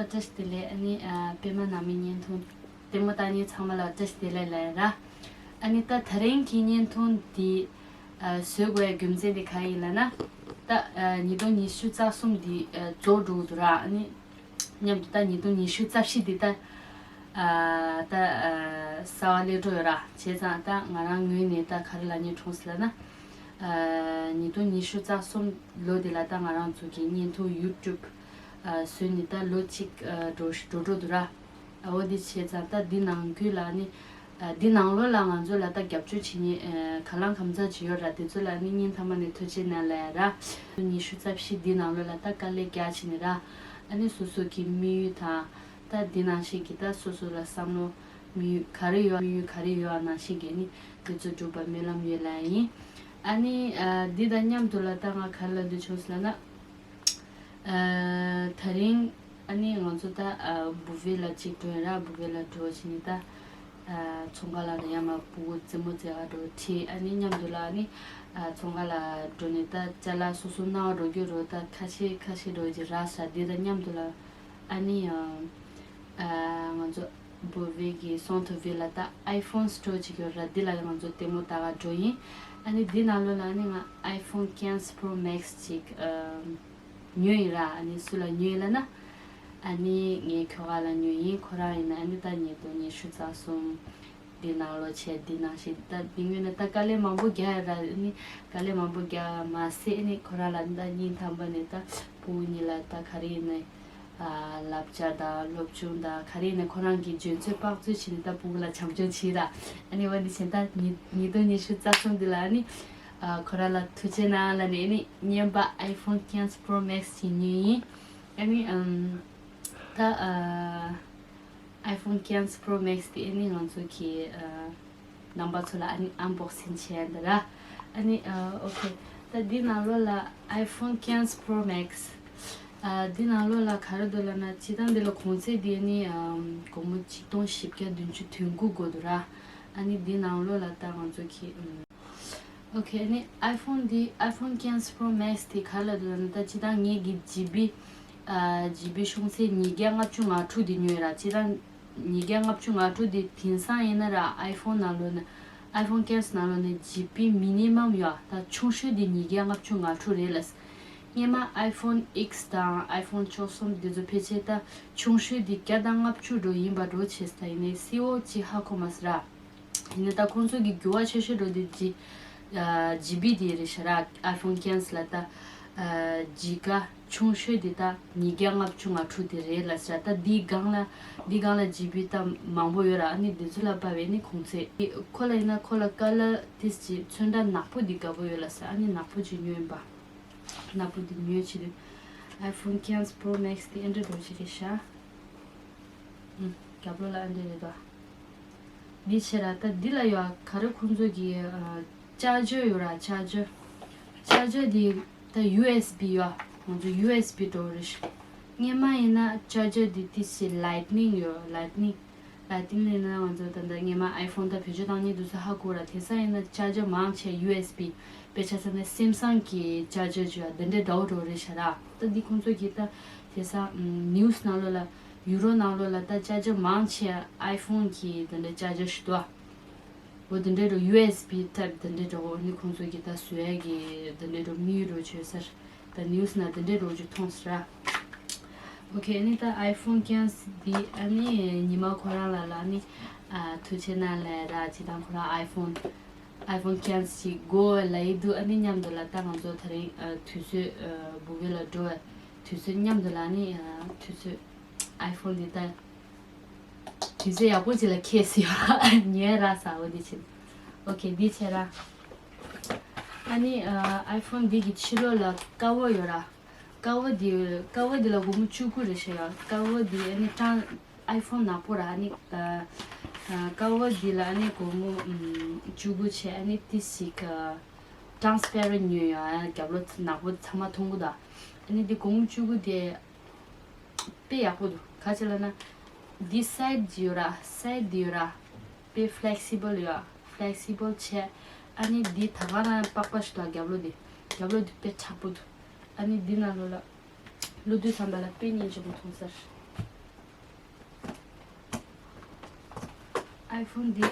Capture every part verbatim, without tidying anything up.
བཀྲ་ཤིས་བདེ་ལེགས། ཨ་ནི་ཨ་པད་མ་ནང་མི་བརྙན་ཐུང་ལྟད་མོ་ལྟ་མཁན་ཚང་མ་ལ་བཀྲ་ཤིས་བདེ་ལེགས་ལབ་ཡ་ར། ཨ་ནི་ད་དེ་རིང་གི་བརྙན་ཐུང་འདི་ཨ་བཟོ་དགོས་ཡ་རྒྱུ་མཚན་དེ་ག་ཡིན་ལབ་ན། ད་ཨ་ཉིས་སྟོང་ཉི་ཤུ་རྩ་གསུམ་འདི་ཨ་རྫོགས་འགྲོ་གི་འདུག་ར། ཨ་ནི་མཉམ་དུ་ད་ཉིས་སྟོང་ཉི་ཤུ་རྩ་བཞི་འདི་ད་ཨ་ད་ཨ་གསར་པ་སླེབས་འགྲོ་ཡོད་ར། བྱས་ཙང་ད་ང་རང་ངོས་ནས་ད་ག་རེ་ལབ་སྙིང་བྲོ་སོང་ལབ་ན། ཨ་ཉིས་སྟོང་ཉི་ཤུ་རྩ་གསུམ་ལོ་འདི་ལ་ད་ང་རང་ཚོ་གི་བརྙན་ཐུང་ཡུ་ཊུབ་ཨ་བཟོས་ནས་ད་ལོ་གཅིག་ཨ་འགྲོ་འགྲོ་འགྲོ་འདུག་ར། ཨ་འོ་འདི་བྱས་ཙང་ད་འདི་ནང་ཁུལ་ལ་ནི་ཨ་འདི་ནང་ལོགས་ལ་ང་ཚོ་ལ་ད་རྒྱབ་སྐྱོར་བྱེད་མཁན་ཨ་ག་ལང་གང་འཚམ་ཅིག་ཡོད་ར། དེ་ཚོ་ལ་ནི་སྙིང་ཐག་པ་ནས་ཐུགས་རྗེ་གནང་ལབ་ཡ་ར། ཉི་ཤུ་རྩ་བཞི་འདི་ནང་ལོགས་ལ་ད་དཀའ་ལས་རྒྱག་བྱས་ནས་ར། ཨ་ནི་སོ་སོ་གི་དམིགས་ཡུལ་དང་ད་འདི་ནང་བཞིན་གྱི་ད་སོ་སོ་ལ་བསམ་བློ་དམིགས་ཡུལ་ག་རེ་ཡོད། དམིགས་ཡུལ་ག་རེ་ཡོད་པ་ནང་བཞིན་གྱི་ནི་དེ་ཚོ་འགྲུབ་པ་སྨོན་ལམ་ཡོད་ལབ་ཡིན། ཨ་ནི་ཨ་འདི་དང་མཉམ་དུ་ལ་ད་ང་ག་རེ་ལབ་འདོད་བྱུང་ཟེར་ལབ་ན། ཨ་ད་རིང་ཨ་ནི་ང་ཚོ་ད་ཨ་བུ་ཝེ་ལ་གཅིག་འགྲོ་ཡིན་ར། བུ་ཝེ་ལ་འགྲོ་བྱས་ནས་ད་ཨ་ཚོང་ཁང་ལ་ཡར་མར་སྤུ་གུ་རྩེད་མོ་རྩེ་ག་འགྲོ་ཁྲིད། ཨ་ནི་མཉམ་དུ་ལ་ཨ་ནི་ཨ་ཚོང་ཁང་ལ་འགྲོ་ནས་ད་ཅ་ལག་སོ་སོ་ནང་འགྲོ་རྒྱུ་རོ། ད་ཁ་ཤས་ཁ་ཤས་འགྲོ་གི་ར་ས་འདི་དང་མཉམ་དུ་ལ་ཨ་ནི་ཨ་ང་ཚོ་བུ་ཝེ་གི་སོང་ཐུ་ཝེ་ལ་ད་ཨའི་ཕོན་སི་ཊོར་ཅིག་ཡོད་ར། འདི་ལ་ང་ཚོ་ལྟད་མོ་ལྟ་ག་འགྲོ་ཡིན། ཨ་ནི་འདི་ནང་ལོགས་ལ་ཨ་ནི་ང་ཨའི་ཕོན་ཀེན་སི་པྲོ་མེག་སི་ཅིག་ཉོས་ཡིན་ར། ཨ་ནི་སུ་ལ་ཉོས་ཡིན་ལབ་ན། ཨ་ནི་ངའི་ཁྱོ་ག་ལ་ཉོས་ཡིན། ཁོ་རང་ཡིན་ན་ཨ་ནི་ད་ཉིས་སྟོང་ཉི་ཤུ་རྩ་གསུམ་འདི་ནང་ལོགས་བྱས། འདི་ནང་བཞིན་ད་འདི་སྔོན་ནས་ད་དཀའ་ལས་མང་པོ་རྒྱག་ཡ་ར། ཨ་ནི་དཀའ་ལས་མང་པོ་རྒྱག་མ་ཟད་ཨ་ནི་ཁོ་རང་ལ་ད་སྙིང་ཐག་པ་ནས་ད་སྤུ་གུ་གཉིས་ལ་ད་ག་རེ་ཡིན་ནའི་ཨ་བསླབ་བྱ་དང་སློབ་སྦྱོང་དང་ག་རེ་ཡིན་ནའི་ཁོ་རང་གིས་འཇོན་ཚོད་དཔག་ཚོད་བྱས་ནས་ད་སྤུ་གུ་ལ་བྱམས་སྐྱོང་བྱས་ར། ཨ་ནི་འོ་འདི་བྱས་ད་ཉིས་ཉིས་སྟོང་ཉི་ཤུ་རྩ་གསུམ་འདི་ལ་ཨ་ནི་ཨ་ཁོ་རང་ལ་ཐུགས་རྗེ་གནང་ལབ་ནས་ཨ་ནི་རྔན་པ་ཨའི་ཕོན་ཀེན་སི་པྲོ་མེག་སི་ཅིག་ཉོས་ཡིན། ཨ་ནི་ཨམ་ད་ཨ་ཨའི་ཕོན་ཀེན་སི་པྲོ་མེག་སི་དེ་ཨ་ནི་ང་ཚོ་གི་ཨ་རྣམ་པ་ཚོ་ལ་ཨ་ནི་ཨན་བོག་སིང་བྱས་འདི་ར། ཨ་ནི་ཨ་ཨོ་ཁེ། ད་འདི་ནང་ལོགས་ལ་ཨའི་ཕོན་ཀེན་སི་པྲོ་མེག་སི་ཨ་འདི་ནང་ལོགས་ལ་ག་རེ་འདུག་ལབ་ན། སྤྱིར་བཏང་འདི་ལ་གོང་ཚད་འདི་ཨ་ནི་ཨམ་སྒོར་མོ་ཆིག་སྟོང་བཞི་བརྒྱ་བདུན་ཅུ་དོན་དགུ་དགོས་འདུག་ར། ཨ་ནི་འདི་ནང་ལོགས་ལ་ད་ང་ཚོ་གི་ཨམ་ཨོ་ཁེ། ཨ་ནི་ཨའི་ཕོན་འདི་ཨའི་ཕོན་ཀེན་སི་པྲོ་མེག་སི་དེ་ག་རེ་ལབ་འདུག་ལབ་ན། ད་སྤྱིར་བཏང་ངེད་ཀྱི་ཇི་བི་ཨ་ཇི་བི་ཤོང་ཚད་ཉིས་བརྒྱ་ལྔ་བཅུ་ང་དྲུག་དེ་ཉོས་ར། སྤྱིར་བཏང་ཉིས་བརྒྱ་ལྔ་བཅུ་ང་དྲུག་དེ་དེང་སང་ཡིན་ན་ར་ཨའི་ཕོན་ནང་ལོགས་ནས་ཨའི་ཕོན་ཀེན་སི་ནང་ལོགས་ནས་ཇི་བི་མི་ནི་མམ་ཡོད་ད་ཆུང་ཤོས་དེ་ཉིས་བརྒྱ་ལྔ་བཅུ་ང་དྲུག་རེད་ལ། སྔོན་མ་ཨའི་ཕོན་ཨེག་སི་དང་ཨའི་ཕོན་བཅུ་གསུམ་དེ་ཚོ་ཕལ་ཆེར་ད་ཆུང་ཤོས་དེ་བརྒྱ་དང་ལྔ་བཅུ་འགྲོ་ཡིན་པ་འགྲོ་བྱས། ད་ཡིན་ནའི་སི་ཨོ་ཅིག་ཧ་གོ་མ་སོང་ར། ཡིན་ནའི་ད་ཁོང་ཚོ་གི་འགྱུར་བ་ཆེ་ཤོས་འགྲོ་དེ་ཇི་ཨ་ཇི་བི་དེ་རེད་ཤག་ར། ཨའི་ཕོན་ཀེན་སི་ལ་ད་ཨ་ཇི་ག་ཆུང་ཤོས་དེ་ད་ཉིས་བརྒྱ་ལྔ་བཅུ་ང་དྲུག་དེ་རེད་ལབ་ཤག། ད་འདིའི་སྒང་ལ་འདིའི་སྒང་ལ་ཇི་བི་ད་མང་པོ་ཡོད་ར། ཨ་ནི་འདི་ཚོ་ལ་དཔག་པའི་ནི་གོང་ཚད་ཁོ་ལ་ཡིན་ན་ཁོ་ལ་ཀ་ལར་ཏིས་ཅིག་ཚོན་ཁྲ་ནག་པོ་འདི་དགའ་པོ་ཡོད་ལབ་ཤག། ཨ་ནི་ནག་པོ་ཅིག་ཉོས་ཡིན་པ། ནག་པོ་འདི་ཉོས་བྱེད་དུས་ཨའི་ཕོན་ཀེན་སི་པྲོ་མེག་སི་དེ་ཨེ་འདྲ་འགྲོ་གི་རེད་ཤག། ཨུམ། རྒྱབ་ལོགས་ལ་ཨེ་འདྲ་རེད་དོ། འདི་བྱས་ར། ད་འདི་ལ་ཡོད་ག་རེ་ཁོང་ཚོ་གི་ཨ་ཅར་ཇར་ཡོད་ར། ཅར་ཇར། ཅར་ཇར་འདི་ད་ཡུ་ཨེས་བི་ཡོད། ང་ཚོ་ཡུ་ཨེས་བི་འགྲོ་རེད་ཤག། སྔོན་མ་ཡིན་ན་ཅར་ཇར་འདི་ཏིས་ཅིག་ལའིཊ་ནིང་ཡོད། ལའིཊ་ནིང་། ལ་ཏིང་ལེ་ན་ང་ཚོ་ད་ལྟ་སྔོན་མ་ཨའི་ཕོན་ད་བེད་སྤྱོད་བཏང་མཁན་དེ་ཚོ་ཧ་གོ་ར། དེང་སང་ཡིན་ན་ཅར་ཇར་མང་ཆེ་ཡུ་ཨེས་བི། དཔེ་ཆ་བཞག་ན་སེམ་སང་གི་ཅར་ཇར་ཅིག་ཡོད། འདི་འདྲའི་འདྲ་བོ་འདྲ་བོ་རེད་ཤག་ར། ད་འདི་ཁོང་ཚོ་གི་ད་དེང་སང་ནིའུ་སི་ནང་ལོགས་ལ་ཡུ་རོབ་ནང་ལོགས་ལ་ད་ཅར་ཇར་མང་ཆེ་ཨའི་ཕོན་གི་འདི་འདྲའི་ཅར་ཇར་ཞིག་འདུག་ཨ། འོ་དེ་འདྲའི་འདྲ་བོ་ཡུ་ཨེས་བི་ཊའིབ་དེ་འདྲའི་འདྲ་བོ་ནི་ཁོང་ཚོ་གི་ད་བཟོ་ཡ་གི་དེ་འདྲའི་འདྲ་བོ་དམིགས་ཡུལ་འདྲ་བོ་བྱོས་ཟེར། ད་ནིའུ་སི་ན་དེ་འདྲའི་འདྲ་བོ་ཅིག་མཐོང་སོང་ར། ཨོ་ཁེ། ཨ་ནི་ད་ཨའི་ཕོན་ཀེན་སི་འདི་ཨ་ནི་ཉི་མ་ཁོ་རང་ལ་ལ་ནི་ཨ་ཐུགས་རྗེ་གནང་ལབ་ར། ཅི་དང་ཁོ་རང་ཨའི་ཕོན་ཨའི་ཕོན་ཀེན་སི་ཅིག་དགོས་ལབ་ཡི་འདུག། ཨ་ནི་མཉམ་དུ་ལ་ད་ང་ཚོ་ད་རིང་ཨ་དུས་ཚོད་ཨ་བུ་ཝེ་ལ་འགྲོ་བའི་དུས་ཚོད་མཉམ་དུ་ལ་ནི་ཨ་དུས་ཚོད་ཨའི་ཕོན་འདི་ད། དུས་ཚོད་ཡག་པོ་ཅིག་ལ་ཁེལ་སོང་ཡ། ཉོས་ར་ས་འོ་འདི་བྱེད། ཨོ་ཁེ། འདི་བྱེད་ར། ཨ་ནི་ཨ་ཨའི་ཕོན་འདི་གི་ཕྱི་ལོགས་ལ་ཀ་བོ་ཡོད་ར། ཀ་བོ་འདི་ཀ་བོ་འདི་ལ་སྒོར་མོ་བཅུ་དགུ་རེད་ཤག་ཡ། ཀ་བོ་འདི་ཨ་ནི་ཀྲང་ཨའི་ཕོན་ནག་པོ་ར། ཨ་ནི་ཨ་ཀ་བོ་འདི་ལ་ཨ་ནི་སྒོར་མོ་ཨམ་བཅུ་དགུ་བྱས། ཨ་ནི་ཏི་ཞིག་ཨ་ཊྲན་སི་པེ་རེན་ཊི་ཉོས་ཡ། ཨ་རྒྱབ་ལོགས་ནག་པོ་ཚང་མ་མཐོང་གི་འདུག། ཨ་ནི་འདི་སྒོར་མོ་བཅུ་དགུ་དེ། དཔེ་ཡག་པོ་འདུག། ག་ཅི་ལབ་ན། འདི་སའིཌ་ཡོད་ར། སའིཌ་འདི་ཡོད་ར། དཔེ་ཕི་ལེག་སི་བལ་ཡོད། ཕི་ལེག་སི་བལ་བྱས། ཨ་ནི་འདི་ད་ག་རང་པགས་པ་ཞིག་འདུག། རྒྱབ་ལོགས་འདི། རྒྱབ་ལོགས་འདི་དཔེ་མཁྲེགས་པོ་འདུག། ཨ་ནི་འདི་ནང་ལོགས་ལ། བླུག་དུས་ཙམ་པ་ལ་དཔེ་སྙིང་རྗེ་པོ་མཐོང་ས་རེད། ཨའི་ཕོན་འདི་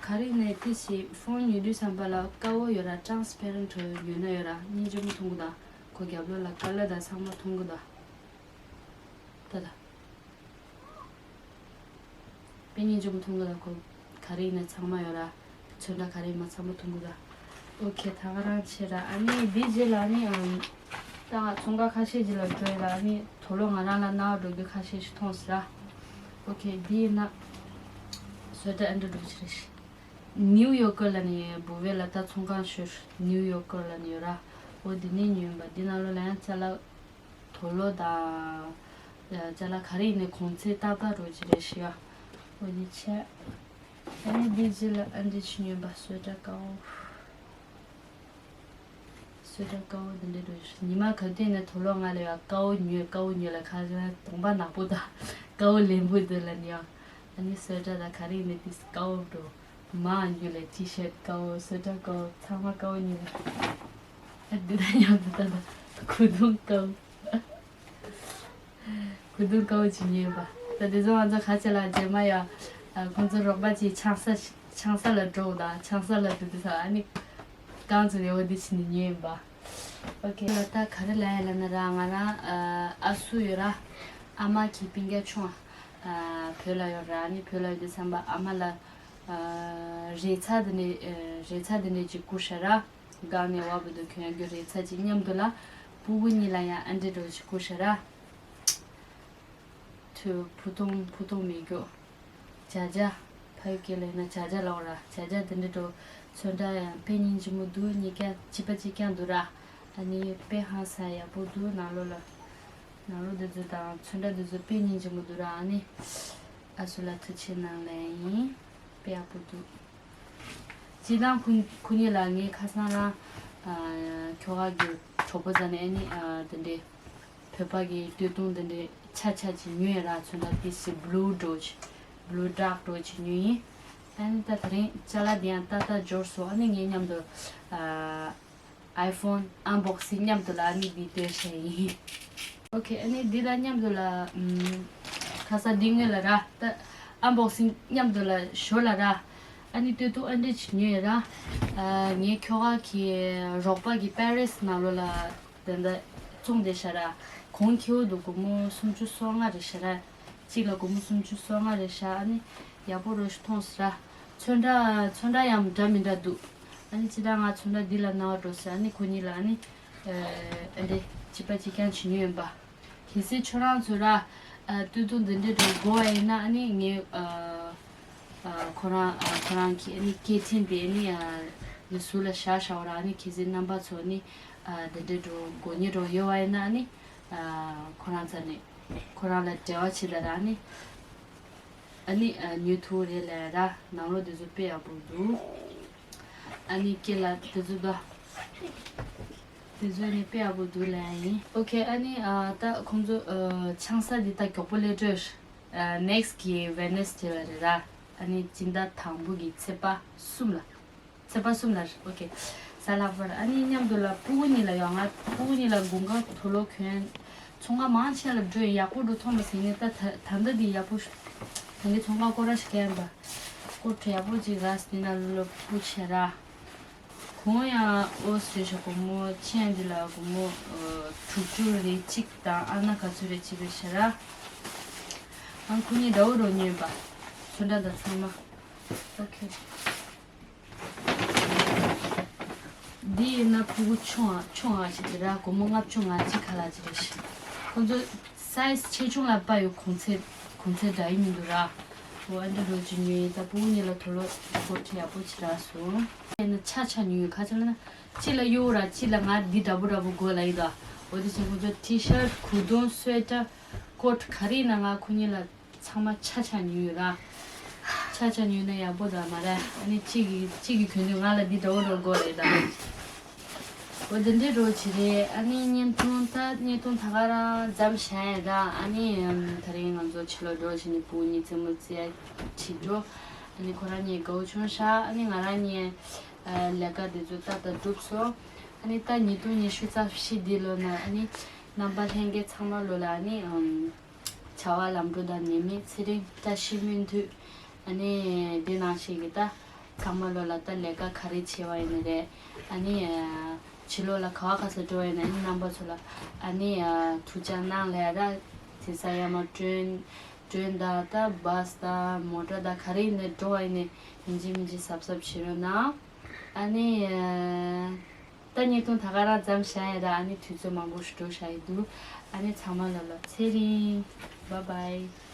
ག་རེ་ནས་དེ་ཞིག་ཕོན་ཉོ་དུས་བསམ་པ་ལ་དཀར་པོ་ཡོད་ར་ཊ་རན་སི་པེ་རེན་ཊི་ཉོས་ན་ཡོད་ར། སྙིང་རྗེ་མོ་མཐོང་གི་ད། ཁོ་རྒྱབ་ལོགས་ལ་ཀ་ལར་དང་ཚང་མ་མཐོང་གི་ད། ད་ད། དཔེ་སྙིང་རྗེ་མོ་མཐོང་གི་ད། ཁོ་ག་རེ་ཡིན་ན་ཚང་མ་ཡོད་ར། ཚོན་ཁྲ་ག་རེ་ཡིན་ན་ཚང་མ་མཐོང་གི་ད། ཨོ་ཁེ། ད་ག་རང་བྱེད་ར། ཨ་ནི་འདི་རྗེས་ལ་ཨ་ནི་ཨམ། ད་ང་ཚོང་ཁང་ཁ་ཤས་ཅིག་ལ་འགྲོ་ཡི་ར། ཨ་ནི་དུག་ལོག་ང་རང་ལ་སྣང་བ་འགྲོ་རྒྱུ་ཁ་ཤས་ཤིག་མཐོང་སོང་ར། ཨོ་ཁེ། འདི་ཡིན་ན་སུ་ཝེ་ཊར་ཨ་འདྲ་འགྲོ་ཆེ་རེད། ནིའུ་ཡོག་ཀར་ལ་ནི་ཡོད། བུ་ཝེ་ལ་ད་ཚོང་ཁང་ཤོར། ནིའུ་ཡོག་ཀར་ལ་ནི་ཡོད་ར། ཨོ་འདི་ནས་ཉོས་ཡིན་པ། འདི་ནང་ལོགས་ལ་ཡང་ཅ་ལག་དུག་ལོག་དང་། ཅ་ལག་ག་རེ་ཡིན་ནའི་གོང་ཚད་ཏག་ཏག་འགྲོ་གི་རེད་ཤག། འོ་འདི་བྱས། ཨ་ནི་འདི་རྗེས་ལ་ཨ་འདི་ཅིག་ཉོས་པ། སུ་ཝེ་ཊར་དཀར་པོ། སུ་ཝེ་ཊར་དཀར་པོ་འདི་འདྲ་འགྲོ་གི་རེད། ཉི་མ་ག་དུས་ནས་དུག་ལོག་ང་ལ་ཡ་དཀར་པོ་ཉོས། དཀར་པོ་ཉོས་ལ་ཁ་ཅིག་གདོང་པ་ནག་པོ་དང་དཀར་པོ་ལེན་པོ་འདི་ལ་ནི་ཡ། ཨ་ནི་སུ་ཝེ་ཊར་དང་ག་རེ་ཡིན་ནའི་དེ་དཀར་པོ་འགྲོ། མར་ཉོས་ལ་ཊི་ཤར་ཊི་དཀར་པོ། སུ་ཝེ་ཊར་དཀར་པོ། ཚང་མ་དཀར་པོ་ཉོས་ལ། ཨ་འདི་དང་མཉམ་དུ་ད་ལྟ་གོས་ཐུང་དཀར་པོ། གོས་ཐུང་དཀར་པོ་ཅིག་ཉོས་པ། ད་དེ་ཚོ་ང་ཚོ་ག་ཅེ་ལ་རྗེས་མ་ཡ། ཨ་ཁོང་ཚོ་རོགས་པ་ཅིག་ཆང་ས་ཆང་ས་ལ་འགྲོ་དང་། ཆང་ས་ལ་འགྲོ་དུས་ས་ཨ་ནི་རྐང་ཚོ་རེ་བ་འདི་ཕྱིན་ནས་ཉོས་ཡིན་པ། ཨོ་ཁེ། ལ་ད་ག་རེ་ལབ་ཡ་ལབ་ན་ར། ང་རང་ཨ་ཨ་སུ་ཡོད་ར། ཨ་མ་གི་སྤུན་ཀྱག་ཆུང་བ་བོད་ལ་ཡོད་ར། ཨ་ནི་བོད་ལ་ཡོད་དུས་ཙམ་པ་ཨ་མ་ལ་རས་ཚ་འདི་འདྲ་རས་ཚ་འདི་འདྲ་ཅིག་བསྐུར་ཤག་ར། སྒང་ནས་བབ་འདུག་གྱོན་ཡག་གི་རས་ཚ་ཅིག་མཉམ་དུ་ལ་སྤུ་གུ་གཉིས་ལ་ཡང་ཨ་འདྲ་འདྲ་ཅིག་བསྐུར་ཤག་ར། ཐུ་བུ་ཏོང་བུ་ཏོང་མེད་རྒྱུ། བྱ་བྱ། ཕ་ཡུལ་སྐད་ལ་ཡིན་ན་བྱ་བྱ་ལབ་ར། བྱ་བྱ་འདི་འདྲ་འདྲ་ཚོན་ཁྲ་ཡང་དཔེ་སྙིང་རྗེ་མོ་འདུག་གཉིས་ཀ་གཅིག་པ་གཅིག་རྐྱང་འདུག་ར། ཨ་ནི་དཔེ་ཧང་སང་ཡག་པོ་འདུག་ནང་ལོགས་ལ། ནང་ལོགས་འདི་ཚོ་དང་ཚོན་ཁྲ་འདི་ཚོ་དཔེ་སྙིང་རྗེ་མོ་འདུག་ར། ཨ་ནི་ཨ་སུ་ལ་ཐུགས་ཆེ་གནང་ལེ་ཡིན། དཔེ་ཡག་པོ་འདུག་སྤྱིར་བཏང་ཁོ་ཁོ་གཉིས་ལ་ངས་ཁ་སང་རང་ཨ་ཁྱོ་ག་གི་གྲོགས་པོ་རྩ་ནས་ཨ་ནི་ཨ་འདི་འདྲའི་བོད་པ་གི་སྟོད་ཐུང་འདི་འདྲའི་ཆ་ཆ་ཅིག་ཉོས་ར། ཚོན་ཁྲ་ཏིས་ཅིག་བྷུ་ལུ་འདྲ་ཅིག་བྷུ་ལུ་ཌརྐ་འདྲ་ཅིག་ཉོས་ཡིན། ཨ་ནི་ད་དེ་རིང་ཅ་ལག་འདི་ཡང་ཏག་ཏག་འབྱོར་སོང་། ཨ་ནི་ངའི་མཉམ་དུ་ཨ་ཨའི་ཕོན་ཨན་བོག་སིང་མཉམ་དུ་ལ་ཨ་ནི་འདི་སྟོན་བྱས་ཡིན། ཨོ་ཁེ། ཨ་ནི་འདི་ལ་མཉམ་དུ་ལ་ཨམ་ཁ་སང་འདི་སྔོན་ལ་ར་ད་ཨན་བོག་སིང་མཉམ་དུ་ལ་ཞོར་ལ་ར། ཨ་ནི་སྟོད་ཐུང་ཨ་འདྲ་ཅིག་ཉོས་ར། ཨ་ངའི་ཁྱོ་ག་གི་རོགས་པ་གི་པེ་རིས་ནང་ལོགས་ལ་དེ་འདྲ་བཙོང་བསྡད་ཤག་ར། གོང་ཁེ་པོ་འདུག་སྒོར་མོ་སུམ་ཅུ་སོ་ལྔ་རེད་ཤག་ར། གཅིག་ལ་སྒོར་མོ་སུམ་ཅུ་སོ་ལྔ་རེད་ཤག་ཨ་ནི་ཡག་པོ་རོ་ཞིག་མཐོང་སོང་ར། ཚོན་ཁྲ་ཚོན་ཁྲ་ཡང་འདྲ་མི་འདྲ་འདུག་ཨ་ནི་སྤྱིར་བཏང་ང་ཚོན་ཁྲ་འདི་ལ་སྣང་བ་འགྲོ་སོང་། ཨ་ནི་ཁོ་གཉིས་ལ་ཨ་ནི་ཨ་འདྲ་གཅིག་པ་གཅིག་རྐྱང་ཅིག་ཉོས་ཡིན་པ། གལ་སྲིད་ཁྱོད་རང་ཚོ་ར་ཨ་སྟོད་ཐུང་འདི་འདྲ་འདྲ་དགོས་པ་ཡིན་ན་ཨ་ནི་ངས་ཨ་ཨ་ཁོ་རང་ཨ་ཁོ་རང་གི་ཨ་ནི་སྐད་འཕྲིན་དེ་ཨ་ནི་ཨ་ནི་ཟུར་ལ་བཞག་བཞག་པ་ར། ཨ་ནི་གལ་སྲིད་རྣམ་པ་ཚོ་ཨ་ནི་ཨ་འདི་འདྲ་འདྲ་དགོས་ངེས་འདྲ་ཡོད་པ་ཡིན་ན་ཨ་ནི་ཨ་ཁོ་རང་རྩ་ནས་ཁོ་རང་ལ་འབྲེལ་བ་བྱེད་ད་ར། ཨ་ནི་ཨ་ནི་ཨ་ཉོ་ཐུབ་རེད་ལབ་ར། ནང་ལོགས་དེ་ཚོ་དཔེ་ཡག་པོ་འདུག་ཨ་ནི་སྐེ་ལ་དེ་ཚོ་དང་དེ་ཚོ་ནི་དཔེ་ཡག་པོ་འདུག་ལབ་ཡིན། ཨོ་ཁེ། ཨ་ནི་ཨ་ད་ཁོང་ཚོ་ཨ་ཆང་ས་འདི་ད་མགྱོགས་པོ་སླེབས་འགྲོ། ཨ་ནེག་སི་གི་ཝེ་ནེ་སི་ཌེ་ལ་རེད་ར། ཨ་ནི་སྤྱི་ཟླ་དང་པོ་གི་ཚེས་པ་གསུམ་ལ། ཚེས་པ་གསུམ་ལ། ཨོ་ཁེ། གཟའ་ལྷག་པར། ཨ་ནི་མཉམ་དུ་ལ་སྤུ་གུ་གཉིས་ལ་ཡོང་། ང་སྤུ་གུ་གཉིས་ལ་དགུན་ཁ་དུག་ལོག་གྱོན། ཚོང་ཁང་མང་ཆེ་ལ་འགྲོ་ཡག་པོ་འགྲོ་ཐོག་མ་ཟིན་ནས་ད་ད་ད་ལྟ་འདི་ཡག་པོ་ཞུ། ད་གིན་ཚོང་ཁང་སྐོར་ར་ཞིག་གན་པ། སྐོར་ཡག་པོ་ཅིག་ར་སི་ན་ལོ་ལོ་སྤུ་ཆེ་ར། གོང་ཡང་ཨོ་སི་ཤ་སྒོར་མོ་ཆེན་འདི་ལ་སྒོར་མོ་དྲུག་ཅུ་རེ་གཅིག་དང་ཨ་ན་ག་ཚོད་རེ་གཅིག་རེ་ཤ་ར། ཨང་ཁུ་ཉིན་ཟླ་བོ་རོ་ཉོས་པ། ཚོན་ཁྲ་དང་ཚང་མ། ཨོ་ཁེ། འདི་ཡིན་ན་ཕྲུ་གུ་ཆུང་ང་ཆུང་ང་ཞིག་དེ་ར་སྒོར་མོ་ལྔ་བཅུ་ང་གཅིག་ཁ་ལག་ཅིག་རེད་ཤག་ཁོང་ཚོ་སའི་ཛི་ཆེ་ཆུང་ལ་དཔག་ཡོད་གོང་ཚད་གོང་ཚད་འདྲ་ཡི་མི་འདུག་ར། འོ་ཨ་འདྲ་འགྲོ་ཅིག་ཉོས་ཡིན། ད་ཕྲུ་གུ་གཉིས་ལ་དུག་ལོག་སྐོར་ཁྲི་ཡག་པོ་ཅིག་རག་སོང་། ཡིན་ན་ཆ་ཆ་ཉོས་ཡོད། ག་ཚོད་ལབ་ན་གཅིག་ལ་གཡོ་ར་གཅིག་ལ་ང་འདི་འདྲ་པོ་འདྲ་པོ་དགོས་ལབ་ཡི་ད། འོ་དེ་བྱས་ཁོང་ཚོ་ཊི་ཤར་གོས་ཐུང་སུ་ཝེ་ཊར་ཀོ་ཊི་ག་རེ་ཡིན་ན་ང་ཁོ་གཉིས་ལ། ཚང་མ་ཆ་ཆ་ཉོས་ཡོད་ར། ཆ་ཆ་ཉོས་ན་ཡག་པོ་ད་མ་རེད། ཨ་ནི་གཅིག་གིས་གཅིག་གིས་གྱོན་དུས་ང་ལ་འདི་འདྲ་བོ་འདྲ་དགོས་རེད་ད། འོ་དེ་འདྲའི་འདྲ་བོ་ཅིག་རེད། ཨ་ནི་བརྙན་ཐུང་ད་བརྙན་ཐུང་ད་ག་རང་མཚམས་བཞག་ཡིན་ར། ཨ་ནི་ཨམ་དེ་རིང་ང་ཚོ་ཕྱི་ལོགས་འགྲོ་བྱས་ནས་ཕྲུ་གུ་གཉིས་རྩེད་མོ་རྩེ་ཡ་ཁྲིད་འགྲོ། ཨ་ནི་ཁོ་རང་གཉིས་དགའ་བོ་བྱུང་ཤག་ཨ་ནི་ང་རང་གཉིས་ཨ་ལས་ཀ་དེ་ཚོ་ཏག་ཏག་གྲུབ་སོང་། ཨ་ནི་ད་ཉིས་སྟོང་ཉི་ཤུ་རྩ་བཞི་འདི་ལོ་ན་ཨ་ནི་རྣམ་པ་ལྷན་རྒྱས་ཚང་མ་ལོ་ལ་ཨ་ནི་ཨམ། བྱ་བ་ལམ་འགྲོ་དང་ནད་མེད་ཚེ་རིང་བཀྲ་ཤིས་སྨོན་འདུན། ཨ་ནི་འདི་ནང་བཞིན་གྱི་ད་ཚང་མ་ལོ་ལ་ད་ལས་ཀ་ག་རེ་བྱས་པ་ཡིན་ན་རེད། ཨ་ནི་ཕྱི་ལོགས་ལ་ག་བ་ག་ས་འགྲོ་བ་ཡིན་ན་ཨ་ནི་རྣམ་པ་ཚོ་ལ་ཨ་ནི་ཐུགས་ཅག་གནང་ལ་ཡ། ད་དེ་ས་ཡ་མ་ཏྲེན་ཏྲེན་དང་ད་བཱས་དང་མོ་ཊ་དང་ག་རེ་ཡིན་ན་འགྲོ་བ་ཡིན་ན་ཡིན་གཅིག་མིན་གཅིག་གཟབ་གཟབ་བྱེད་རོགས་གནང་། ཨ་ནི་ད་བརྙན་ཐུང་ད་ག་རང་མཚམས་བཞག་ཡ། ད་ཨ་ནི་དུས་ཚོད་མང་པོ་ཞིག་འགྲོ་བཞག་ཡི་འདུག་ཨ་ནི་ཚང་མ་ལ་ལ་ཚེ་རིང་། Bye bye།